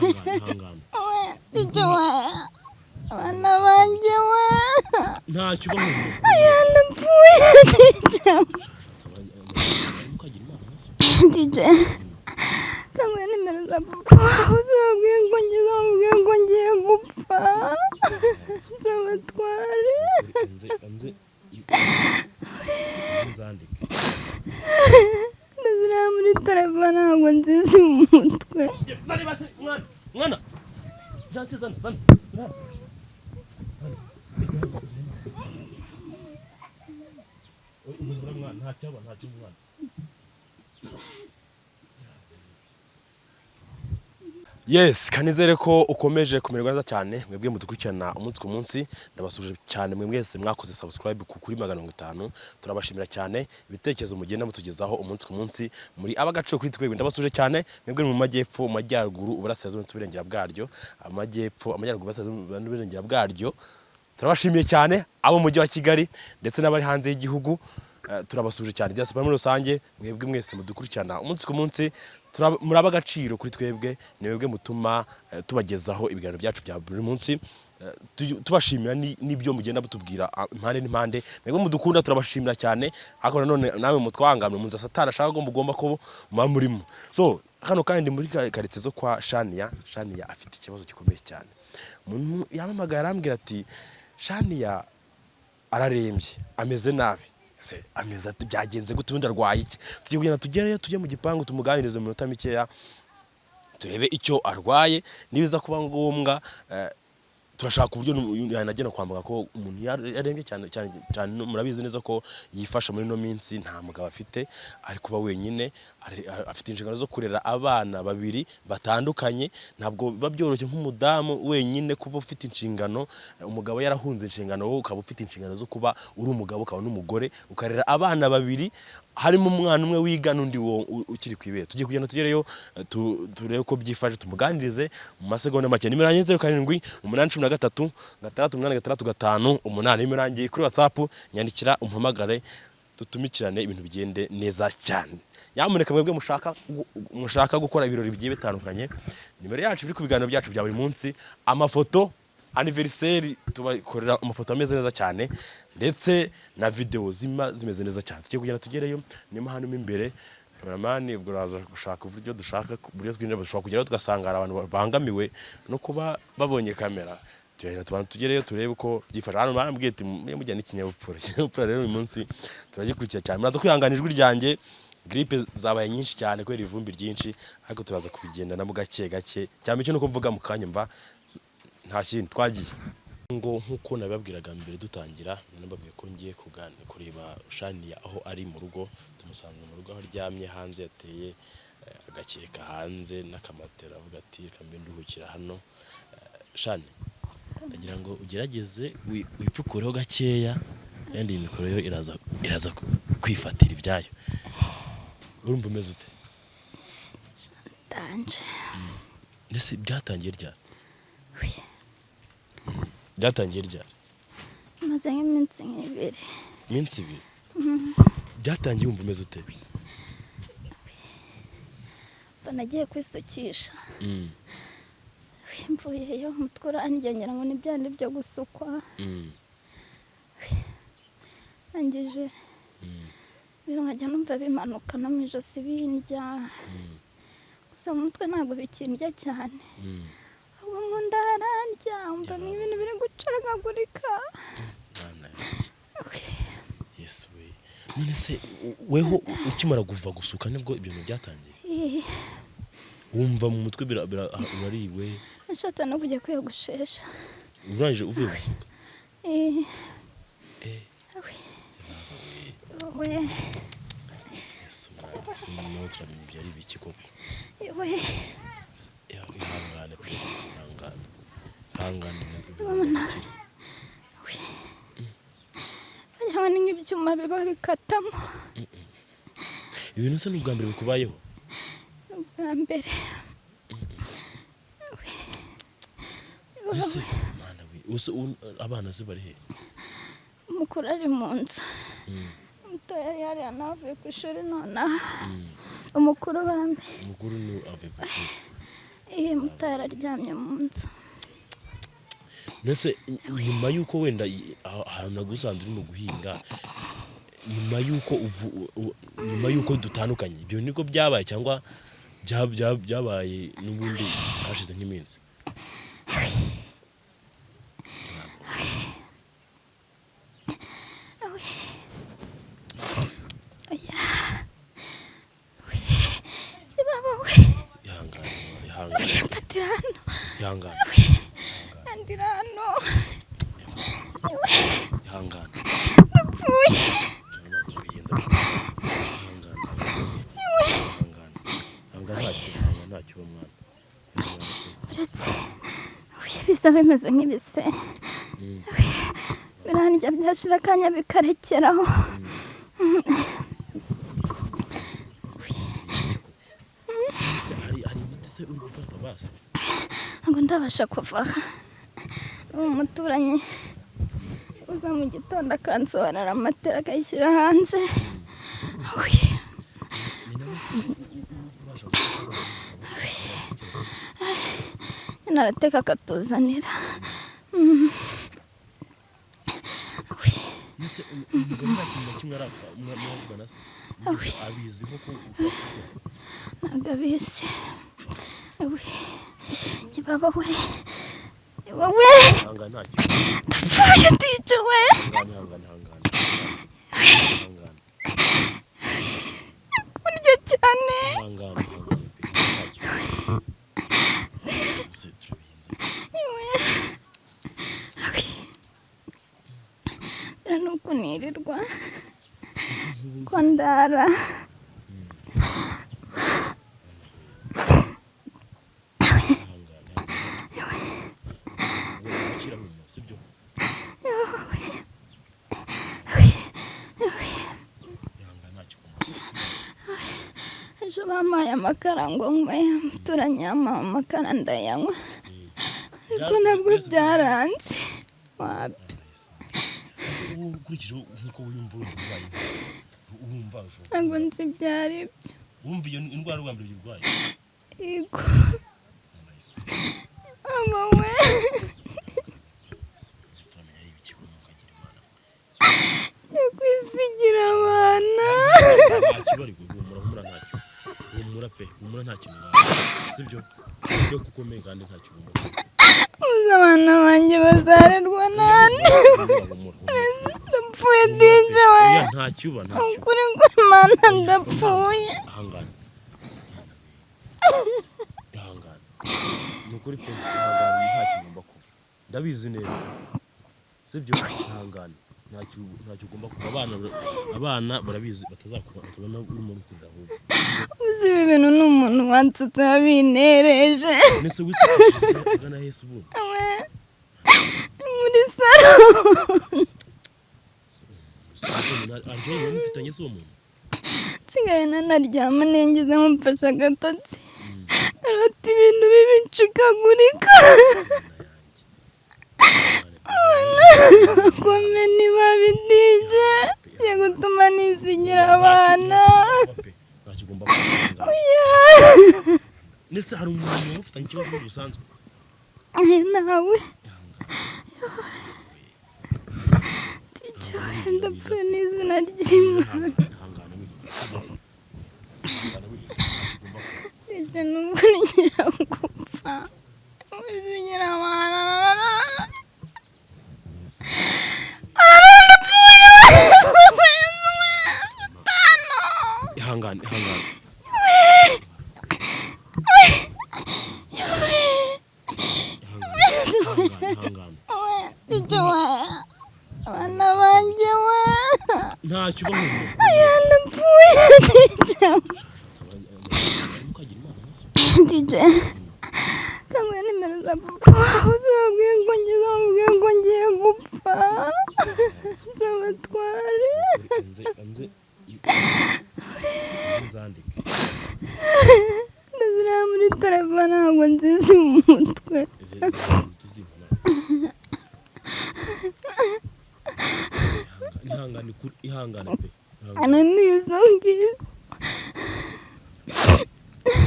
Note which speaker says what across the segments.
Speaker 1: Ihangane.
Speaker 2: DJ we, abana banjye we.
Speaker 1: Ntacyo uba.
Speaker 2: Ayana mpfuye, DJ.
Speaker 1: Ukagira Imana nka so.
Speaker 2: DJ, kanguhe nimero za papa wawe, uzababwiye ngo ngiye, uzababwiye ngo ngiye gupfa, uzabatware.
Speaker 1: Nze nze nzandike.
Speaker 2: Ndaziriya muri telefone, ntabwo nzizi mu mutwe.
Speaker 1: Zana ibase, mwana, mwana janti, zana, zana, zana. Humura mwana, ntacyaba, ntacyo mwana. Yes, kanizere ko ukomeje kumererwa neza cyane, mwebwe mudukurikirana umunsi ku munsi. Ndabasuje cyane mwe mwese mwakoze subscribe ku kuri 500. Turabashimira cyane ibitekerezo mugenda mutugezaho umunsi ku munsi, muri abagaciro kuri twebwe. Ndabasuje cyane mwebwe mu majyepfo, mu majyaruguru, uburasirazuba n'uburengera bwaryo, amajyepfo, amajyaruguru, uburasirazuba n'uburengera bwaryo. Turabashimiye cyane abo mu mujyi wa Kigali ndetse n'abari hanze y'igihugu. Turabasuje cyane diaspora muri rusange, mwebwe mwese mudukurikirana umunsi ku munsi. Muri ab'agaciro kuri twebwe, ni mwebwe mutuma tubagezaho ibiganiro byacu bya buri munsi. Tubashimira n'ibyo mugenda mutubwira impande n'impande. Mwebwe mudukunda turabashimira cyane, ariko nanone namwe mutwangamye munzi satani ashaka ko mugomba ko muba murimo. So hano kandi muri karitsiye zo kwa Shania. Shania afite ikibazo gikomeye cyane. Umuntu yampamagaye arambwira ati: "Shania ararembye, ameze nabi." Ese ameze ati byagenze gute? Ubundi arwaye iki? Tugiye kugenda tugereyo, tujye mu gipangu, tumuganirize mu minota mikeya, turebe icyo arwaye. Nibiza kuba ngombwa, turashaka uburyo yanagenda kwa muganga, ko umuntu yarembye cyane cyane cyane. Murabizi neza ko yifasha muri ino minsi, nta mugabo afite, ari kuba wenyine, afite inshingano zo kurera abana babiri batandukanye. Ntabwo biba byoroshye nk'umudamu wenyine kuba ufite inshingano, umugabo yarahunze inshingano, wowe ukaba ufite inshingano zo kuba uri umugabo, ukaba n'umugore, ukarera abana babiri, harimo umwana umwe wiga n'undi ukiri ku ibere. Tugiye kugenda tugereyo, turebe uko byifashe, tumuganirize mu masegonda make. Nimero yanjye 0778136858. Nimero yanjye kuri WhatsApp, nyandikira, umpamagare, dutumikirane, ibintu bigende neza cyane. Nyamuneka mwebwe mushaka gukora ibirori bigiye bitandukanye, nimero yacu iri ku biganiro byacu bya buri munsi. Amafoto anniversaire, tubakorera amafoto ameze neza cyane, ndetse na video zima zimeze neza cyane. Tugiye kugenda tugereyo, niba hano mo imbere cameraman, ubwo uraza gushaka uburyo dushaka uburyo twinjira. Dushobora kugerayo tugasanga hari abantu babangamiwe no kuba babonye kamera. Tugenda tubanza tugereyo, turebe uko byifashe. Hano barambwiye ati: "Mujye mujyana n'ikinyabupfura." Ikinyabupfura rero uyu munsi turagikurikira cyane. Muraza kwihangana ijwi ryanjye, grippe zabaye nyinshi cyane kubera ivumbi ryinshi, ariko turaza kubigendanamo gake gake cyane. Icyo nuko mvuga mu kanya mva nta kindi twagiye ngo nk'uko nabibabwiraga mbere dutangira, nababwiye ko ngiye kureba Shania aho ari mu rugo. Tumusanze mu rugo aho aryamye hanze, yateye agakeka hanze n'akamatera, avuga ati: "Reka mbe nduhukira hano." Shani, ndagira ngo ugerageze wipfukureho gakeya, yandi iyi mikoro yo iraza kwifatira ibyayo. Urumva umeze ute?
Speaker 2: Ndanje.
Speaker 1: Ndetse byatangiye ryari? Byatangiye ryari?
Speaker 2: Maze nk'iminsi nk'ibiri.
Speaker 1: Iminsi 2 byatangiye. Wumva umeze ute?
Speaker 2: Mba nagiye kwisukisha, mvuyeyo umutwe urandya, ngira ngo ni byandi byo gusukwa. Ndangije rero nkajya numva bimanuka no mu ijosi bindya. Gusa mu mutwe ntabwo bikindya cyane, ahubwo mu nda harandya, mva ni ibintu biri gucagagurika.
Speaker 1: Mwana yanjye, Yesu we! None se weho ukimara kuva gusuka nibwo ibintu byatangiye?
Speaker 2: Ih,
Speaker 1: Wumva mu mutwe urariwe?
Speaker 2: Nashatse no kujya kwiyogoshesha.
Speaker 1: Urangije uvuye gusuka?
Speaker 2: Ih,
Speaker 1: Eh.
Speaker 2: We.
Speaker 1: Yesu mwana, ese noneho turabimenya ari ibiki koko?
Speaker 2: We.
Speaker 1: Ihangane pe, ihangane, ihangane, ibintu bikire.
Speaker 2: Wagira ngo ni nk'ibyuma biba bikatamo.
Speaker 1: Ibintu se ni ubwa mbere bikubayeho?
Speaker 2: Bwa mbere.
Speaker 1: Ese mwana we, use abana se bari he?
Speaker 2: Umukuru ari mu nzu, umutoya yari hariya nawe avuye ku ishuri nonaha. Umukuru bambi.
Speaker 1: Umukuru ni avuye ku ishuri?
Speaker 2: Iyi. Atararyamye mu nzu.
Speaker 1: Mbese nyuma y'uko wenda ahantu nagusanze urimo guhinga, nyuma y'uko nyuma y'uko dutandukanye, ibyo nibwo byabaye cyangwa byabaye n'ubundi hashize nk'iminsi?
Speaker 2: Baba we.
Speaker 1: Ihangane, ihangane.
Speaker 2: Mfatira hano.
Speaker 1: Ihangane.
Speaker 2: Andira hano.
Speaker 1: Ihangane.
Speaker 2: Ndapfuye.
Speaker 1: Turabigenza gute? Ihangane, ihangane, ihangane, ntacyo, ihangane, ntacyo uba mwana. Ihangane pe.
Speaker 2: Uretse uyu bisa bimeze nk'ibise birandya, byashira akanya bikarekeraho.
Speaker 1: Ese hari imiti se uri gufata basi?
Speaker 2: Ntabwo ndabasha kuva aha. Uwo muturanyi uza mu gitondo akansobanura amatera akayishyira hanze. Uy,
Speaker 1: Ni nawe se ubasha gufata abana?
Speaker 2: Nyine arateka akatuzanira. Uy,
Speaker 1: Ese umugabo nta kintu na kimwe muravugana se? Abiziho ko ushobora kuba
Speaker 2: ntabwo abizi. Uy, kibaba we, wowe.
Speaker 1: Ihangane, ntacyo.
Speaker 2: Ndapfuye, ndicuwe.
Speaker 1: Ihangane, ihangane, ihangane, ihangane.
Speaker 2: Kurya cyane.
Speaker 1: Ihangane, ihangane pe, ntacyo. Se turabigenza gute?
Speaker 2: Iwe. Uy. Biriya ni uko nirirwa
Speaker 1: Ese nk'ubu
Speaker 2: ko ndara.
Speaker 1: Ihangane, ihangane. Ubwo wakira humura, sibyo? Ihangane, ntacyo ugomba kuba, sibyo?
Speaker 2: Ejo bampaye amakara ngo nywe, umuturanyi yampaye amakara ndayanywa, ariko nabwo byaranze, wapi.
Speaker 1: Ese ubu ukurikije nk'uko wiyumva, wumva urwaye, wumva ushobora
Speaker 2: Ntabwo nzi ibyo ari byo.
Speaker 1: Wumva iyo indwara ubwa mbere uyirwaye?
Speaker 2: Yego.
Speaker 1: Nice.
Speaker 2: Mama we.
Speaker 1: Turamenya ari ibiki ko mukagira Imana.
Speaker 2: Kwisigira abana.
Speaker 1: Ntacyo bari guhumura, humura, ntacyo, humura pe, humura, nta kintu ubaye, sibyo? Ibyo kukomeye kandi ntacyo ugomba kuba.
Speaker 2: Uzi abana banjye bazarerwa nande?
Speaker 1: Humura, humura, humura.
Speaker 2: Ndapfuye dije we.
Speaker 1: Oya, ntacyo uba, ntacyo.
Speaker 2: Ukuri kw'Imana ndapfuye.
Speaker 1: Ihangane, ihangane, ni ukuri pe, ihangane, ntacyo ugomba kuba, ndabizi neza, sibyo? Ihangane, ntacyo, ntacyo ugomba kuba. Abana barabizi, batazakuba batabona urimo kurira ahubwo.
Speaker 2: Uzi ibi bintu ni umuntu wansutse wabinereje.
Speaker 1: Nese wisukishije ugana hese ubundi?
Speaker 2: We, muri salo.
Speaker 1: Hari ikibazo muba mufitanye se uwo muntu?
Speaker 2: Nsigaye nanaryama nengeze nkumfashe agatotsi, arota ibintu bibi ncikagurika. Kome ntibabidije yo gutuma nisigira abana.
Speaker 1: Ntacyo ugomba kuba.
Speaker 2: Oya.
Speaker 1: Nese hari umuntu muba mufitanye ikibazo muri busanzwe?
Speaker 2: Nawe ndicaye ndapfuye n'izina ry'Imana.
Speaker 1: Ihangane, ihangane, ntacyo ugomba kuba.
Speaker 2: Ndetse nubwo ngiye gupfa wisigira abana. Ndapfuye.
Speaker 1: Ihangane, ihangane. Ihangane, ihangane, ihangane.
Speaker 2: Abana banjye we.
Speaker 1: Ntacyo uba humura.
Speaker 2: Aya, ndapfuye DJ.
Speaker 1: Mukagira Imana nka so.
Speaker 2: DJ, kamwe nimero za papa wawe, uzababwiye ngo ngiye, uzababwiye ngo ngiye gupfa, zabatware.
Speaker 1: Nze nze nzandike.
Speaker 2: Ndaziriya muri telefone, ntabwo nzizi mu mutwe.
Speaker 1: Tuzibona. Ihangane kuri, ihangane pe, ihangane.
Speaker 2: Ana nizo ngizo.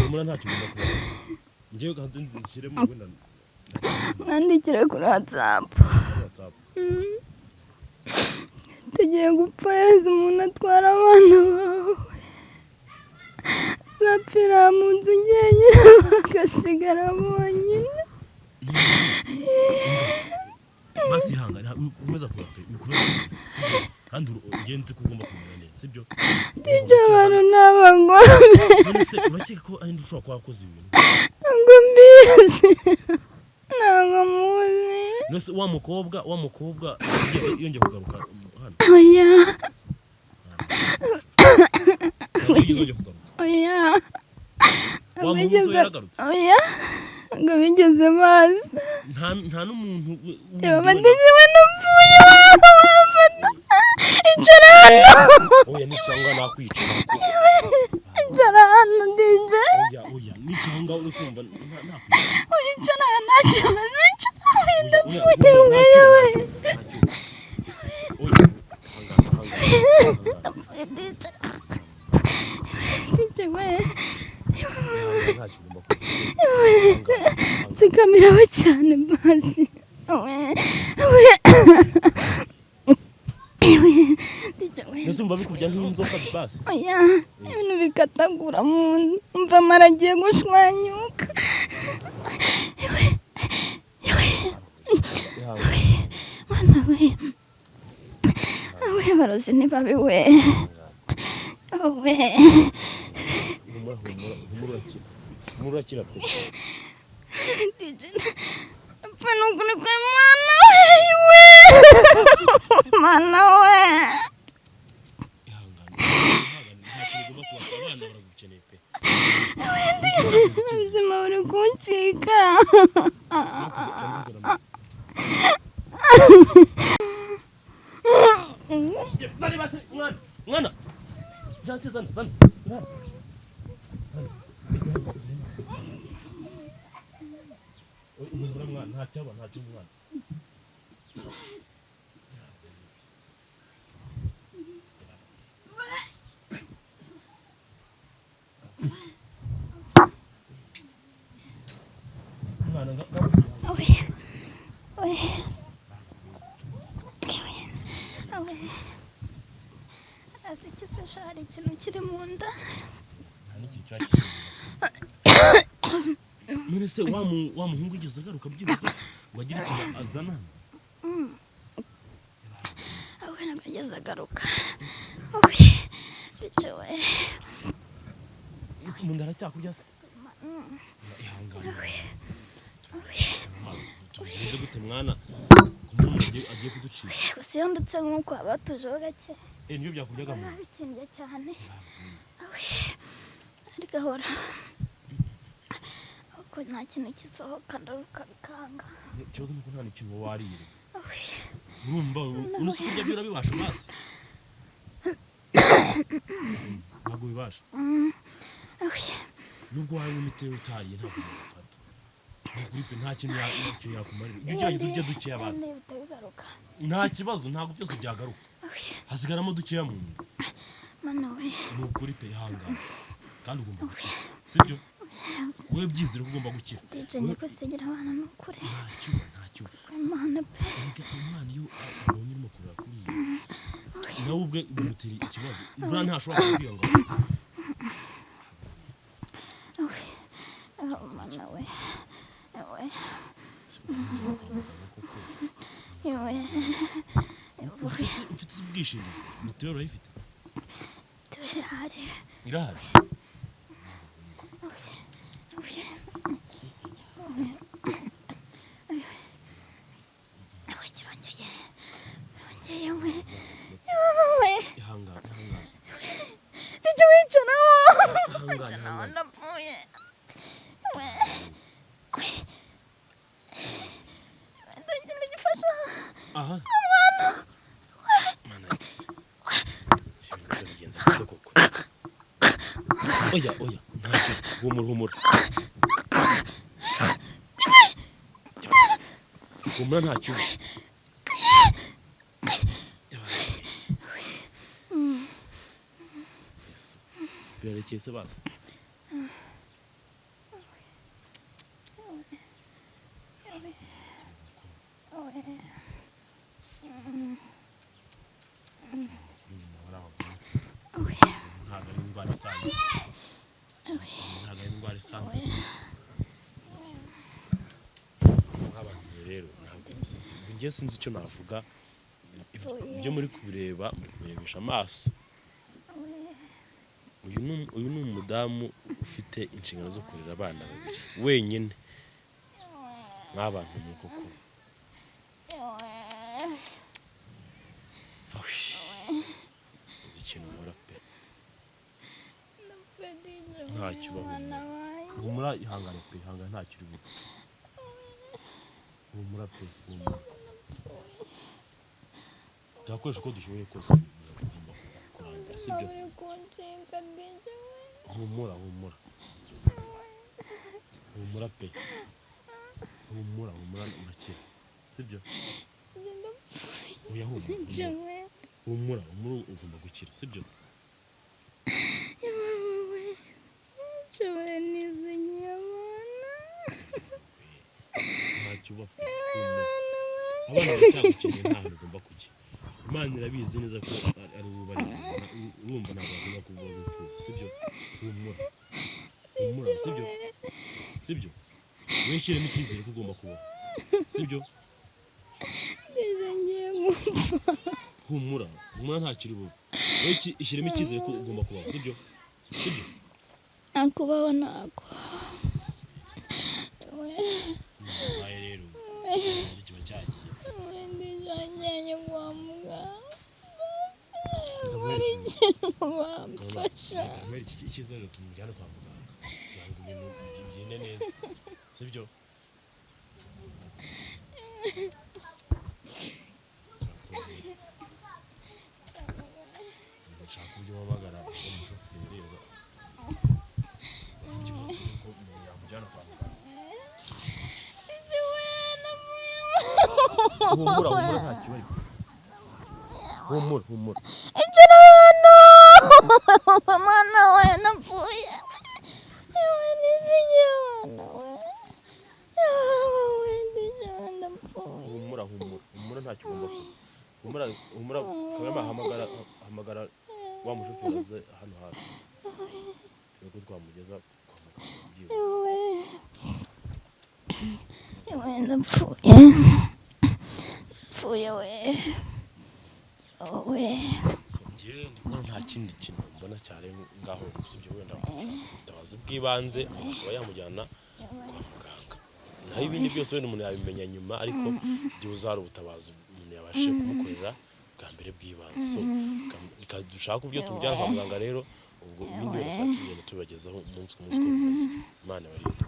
Speaker 1: Humura, ntacyo ugomba kuba. Ngewe hanze nzishyiremo wenda.
Speaker 2: Mwandikire kuri WhatsApp.
Speaker 1: WhatsApp.
Speaker 2: Tugiye gupfa yareze umuntu atwara abana bawe, azapfira mu nzu njyenyine bagasigara bonyine.
Speaker 1: Basi ihangane, ukomeza kurira pe, ukomeza kurira, sibyo? Kandi ugenzi ko ugomba kumera neza, sibyo?
Speaker 2: Ndica abantu ni abagome.
Speaker 1: None se urakeka ko ari nde ushobora kuba wakoze ibi bintu?
Speaker 2: Ntabwo mbizi, ntabwo muzi.
Speaker 1: None se wa mukobwa yigeze yongeye kugaruka hano?
Speaker 2: Oya.
Speaker 1: Ntabwo yigeze yongeye kugaruka?
Speaker 2: Oya.
Speaker 1: Wa muhungu se we yaragarutse?
Speaker 2: Oya, ntabwo bigeze baza.
Speaker 1: Nta n'umuntu wundi
Speaker 2: Yaba
Speaker 1: wenda-
Speaker 2: ndije napfuye wafata, icara hano.
Speaker 1: Oya, nicanga nakwica.
Speaker 2: Icara hano ndije.
Speaker 1: Oya, oya, nicanga urumva nakwica.
Speaker 2: Icara hano, nta kibazo, icara.
Speaker 1: Oya,
Speaker 2: Ndapfuye.
Speaker 1: oya,
Speaker 2: We we.
Speaker 1: ntacyo, ntacyo. Oya, hangana, hangana, hangana.
Speaker 2: Ndapfuye ndije, ndije we.
Speaker 1: Ihangane, ntacyo ugomba kuba. Hangana, hangana.
Speaker 2: Nsigamiraho cyane basi we we we ndije we.
Speaker 1: Mbese umva bikurya nk'inzoka basi?
Speaker 2: Oya, ibintu bikatagura mu nda, umva amara agiye gushwanyuka.
Speaker 1: Ihangane.
Speaker 2: Mana we, we barozi ni babi we we.
Speaker 1: Humura, humura, humura, urakira, humura, urakira pe.
Speaker 2: DJ, apfa nukuri kwe mana we we mana we.
Speaker 1: Ihangane, ihangane, nta kintu ugomba kuba, abana baragukeneye pe.
Speaker 2: Ubuzima buri kuncika.
Speaker 1: Nzana amazi. Zana basi mwana, mwana. Zana, zana, zana. Zana. Zana. Humura mwana, nta cyaba, nta cyaba mwana. Mwana
Speaker 2: Oya oya oya, azi iki se sha, hari ikintu kiri mu nda.
Speaker 1: Nta n'ikintu cyakiri. None se wa muhungu yigeze agaruka byibuze ngo agire ikintu azana hano?
Speaker 2: Aho ntabwo ageze agaruka. Oya DJ we.
Speaker 1: Ese mu nda aracyakurya se? Ihangane. Tuvuze gute mwana ku muntu agiye kuducika?
Speaker 2: Gusa iyo ndutse nk'uko haba hatujeho gake.
Speaker 1: Eh, nibyo byakuryaga mu nda.
Speaker 2: Bikindya cyane. Oya, ariko ahora ariko nta kintu gisohoka, ndaruka bikanga.
Speaker 1: Ikibazo nuko nta n'ikintu wariye.
Speaker 2: Oya.
Speaker 1: Urumva unusi kurya byo urabibasha basi? Ntabwo bibasha.
Speaker 2: Oya.
Speaker 1: Nubwo wanywa imiti rero utariye ntabwo yagufata. Ni ukuri pe, nta kintu nta kintu yakumarira. Ujye ugerageza urye dukeya basi.
Speaker 2: Bihita bigaruka.
Speaker 1: Nta kibazo, ntabwo byose byagaruka.
Speaker 2: Oya.
Speaker 1: Hasigaramo dukeya mu nda.
Speaker 2: Mana we.
Speaker 1: Ni ukuri pe, ihangane. Kandi ugomba gukira. Sibyo? Wowe byizere ko ugomba gukira.
Speaker 2: DJ, nyikusigira abana ni ukuri.
Speaker 1: Ntacyo, ntacyo.
Speaker 2: Imana pe.
Speaker 1: Erega umwana iyo abonye urimo kurira kuriya, nawe ubwe bimutera ikibazo. Buriya ntashobora kubwira ngo
Speaker 2: Oya. Oh, mana we we we.
Speaker 1: Ufite ubwishingizi, mituweli urayifite?
Speaker 2: Mituweli ihari.
Speaker 1: Irahari.
Speaker 2: Oya. Oya, kirongeye, kirongeye we we.
Speaker 1: Ihangane, ihangane.
Speaker 2: Tujye wicaraho.
Speaker 1: Ihangane.
Speaker 2: Wicaraho.
Speaker 1: Ihangane.
Speaker 2: Ndapfuye we we, ndagenda gifasha.
Speaker 1: Aha mana yose, ibintu birabigenza gute koko? Oya, oya, ntacyo, humura, humura, humura, ntacyo. Yesu, birarekeye se basi? Ntabwo ari indwara isanzwe, ntabwo ari indwara isanzwe. Nk'abantu rero, ntabwo njye sinzi icyo navuga. Ibyo muri kubireba, muri kubirebesha amaso. Uyu ni umudamu ufite inshingano zo kurera abana babiri wenyine. Nk'abantu mu koko, uzi ikintu nkora pe? Ntacyo uba. Humura, ihangane pe, ihangane, ntacyo uri bube. Humura pe, humura. Turakoresha uko dushoboye kose, bigomba kurangira, sibyo? Humura, humura, humura pe, humura, humura, urakira, sibyo? Oya, humura, humura, humura, ugomba gukira, sibyo? Ntacyo uba pe, humura. Abana baracyagukeneye, nta hantu ugomba kujya. Imana irabizi neza ko ari wowe ubari. Urumva, ntabwo bagomba kuba gupfuye, sibyo? Humura, humura, sibyo? Sibyo? Wishyiremo icyizere ko ugomba kubaho, sibyo? Humura, humura, ntacyo uri bube. Wowe ishyiremo icyizere ko ugomba kubaho, sibyo? Sibyo?
Speaker 2: Nakubaho ntabwo.
Speaker 1: Ubaye rero kiba cyagiye.
Speaker 2: Ndijyanye kwa muganga buri kintu bamfasha.
Speaker 1: Kubera iki icyizere, tumujyane kwa muganga kugira ngo ibintu bigende neza, sibyo? Turakubwira. Nshaka uburyo uhamagara umushoferi aza, sibyo? Ko umuntu yamujyana kwa muganga. Humura, humura, ntacyo bari. Humura, humura.
Speaker 2: Injira hano, mwana we, napfuye. Yewe, nizigiye mwana we, yewe, ndijoro ndapfuye.
Speaker 1: Humura, humura, humura, ntacyo ugomba kuba. Humura, humura. Kagame, hamagara, hamagara wa mushoferi aze hano hafi, turebe ko twamugeza kwa muganga byihuse.
Speaker 2: Yewe, yewe, ndapfuye, ndapfuye we, wowe.
Speaker 1: So, njyewe ndi kubona nta kindi kintu mbona cyane ngaho usibye wenda ubutabazi bw'ibanze, umuntu akaba yamujyana kwa muganga. Naho ibindi byose wenda umuntu yabimenya nyuma, ariko byibuze hari ubutabazi umuntu yabashije kumukorera bwa mbere bw'ibanze. So reka dushake uburyo tumujyana kwa muganga rero. Ubwo ibindi wenda tuzajya tugenda tubibagezaho umunsi ku munsi uko bimeze. Imana ibarinde.